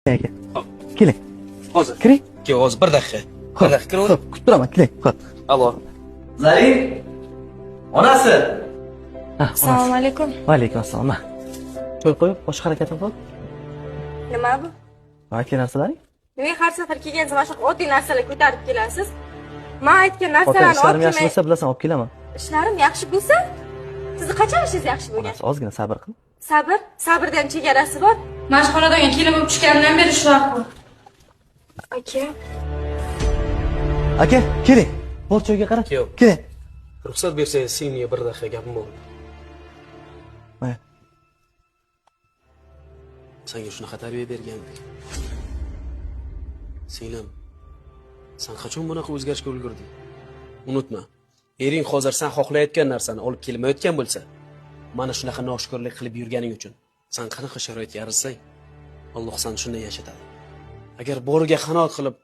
Aka. Keling. Hozir. Kiring. Kel, hozir bir daqiqa. Bir daqiqa kiraver. Xo'p, kutib turaman, keling. Xo'p. Alo. Zarin! Onasi! Ha, onasi. Assalomu alaykum. Va alaykum assalom. Ma. Choy qo'yib, boshqa harakatini qil. Nima bu? Aytgan narsalaring? Nimaga har safar kelganingizda mana shunaqa oddiy narsalar ko'tarib kelasiz? Man aytgan Xotin, narsalarni ishlarim olib yaxshi kelmay. bo'lsa, bilasan, olib kelaman. Ishlarim yaxshi bo'lsa, sizni qachon ishingiz yaxshi bo'lgan? Onasi, ozgina sabr qil. Sabr, sabrda ham chegarasi bor. Mana shu xonadonga kelin bo'lib tushganimdan beri shu ahvol. Aka, Aka, keling. Bor, choyga qara. Yo'q. Keling. Ruxsat bersangiz, singlimga bir daqiqa gapim bor. Mayli. Senga shunaqa tarbiya bergandik. Singlim, sen qachon bunaqa o'zgarishga ulgurding? Unutma, ering hozir sen xohlayotgan narsani olib kelmayotgan bo'lsa, mana shunaqa noshukrlik qilib yurganing uchun sen qanaqa sharoitga arzisang, Alloh seni shunday yashatadi. Agar boriga qanoat qilib,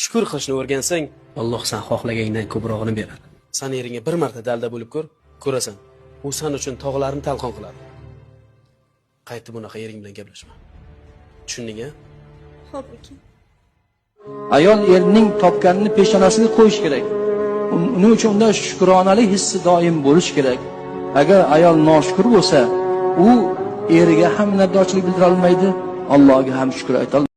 shukur qilishni o'rgansang, Alloh sen xohlaganingdan ko'prog'ini beradi. Sen eringga bir marta dalda bo'lib ko'r, ko'rasan. U sen uchun tog'larni talqon qiladi. Qaytib bunaqa ering bilan gaplashma. Tushunding a? Xo'p, aka. Ayol erining topganini peshonasiga qo'yish kerak. Uning uchun unda shukronalik hissi doim bo'lishi kerak. Agar ayol noshukur bo'lsa, u eriga ham minnatdorchilik bildira olmaydi, Allohga ham shukr ayta olmaydi.